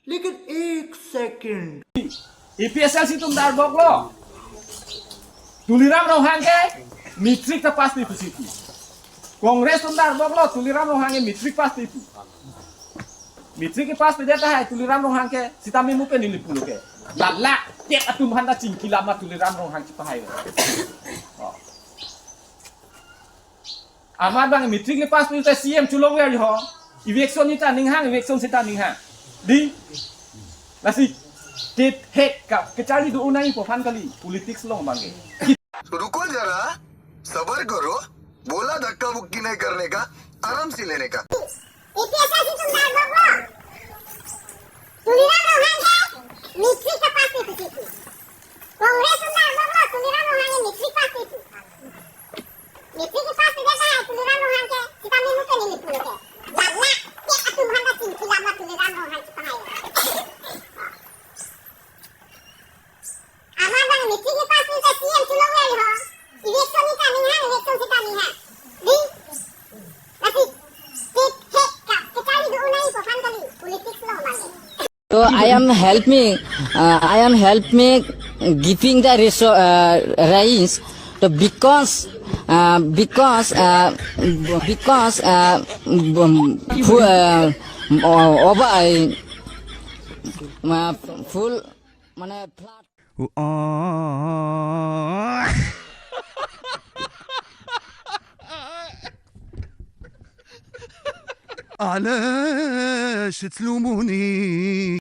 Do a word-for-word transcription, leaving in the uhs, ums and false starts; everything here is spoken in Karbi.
लेकिन एक second. APHLC atum darboklo, Tuliram Ronghang ke matric ta pass pi pusi pu. Congress atum darboklo, Tuliram Ronghang ke matric pass pi pu. Matric ke pass pidet tahai Tuliram Ronghang ke, sitame mu pen neli pulo ke. Lalak tek atum aphan ta chingki lama Tuliram Ronghang chipahai. Oh. Amat bang matric le pass pi ta CEM chelongver ho. Eviction ni ta ninghang, eviction seta ninghang. Di. Lasi. Tit hek ka. Kacharli do unai po aphan kali. Politics along bang ke. तो रुको जरा, सबर करो। बोला धक्का मुक्की नहीं करने का, आराम से लेने का। APHLC atum darboklo, Tuliram Ronghang ke matric ta pass pi pusi pu. Congress atum darboklo, Tuliram Ronghang ke matric pass pi pu. Matric ke pass pidet tahai Tuliram Ronghang ke, sitame mu pen neli pulo ke. Lalak tek atum aphan ta chingki lama Tuliram Ronghang chipahai. Amat bang matric ke pass pi ta CEM chelongver ho. Eviction ni ta ninghang, eviction seta ninghang. Di. Lasi. Tit hek ka. Kacharli do unai po aphan kali. Politics along bang ke. So I am help me, uh, I am help me giving the reso-, uh, rains. So because, uh, because, uh, because, uh, um, fu-, uh, o-, over, uh, full, mane flood. Ale shitslumuni.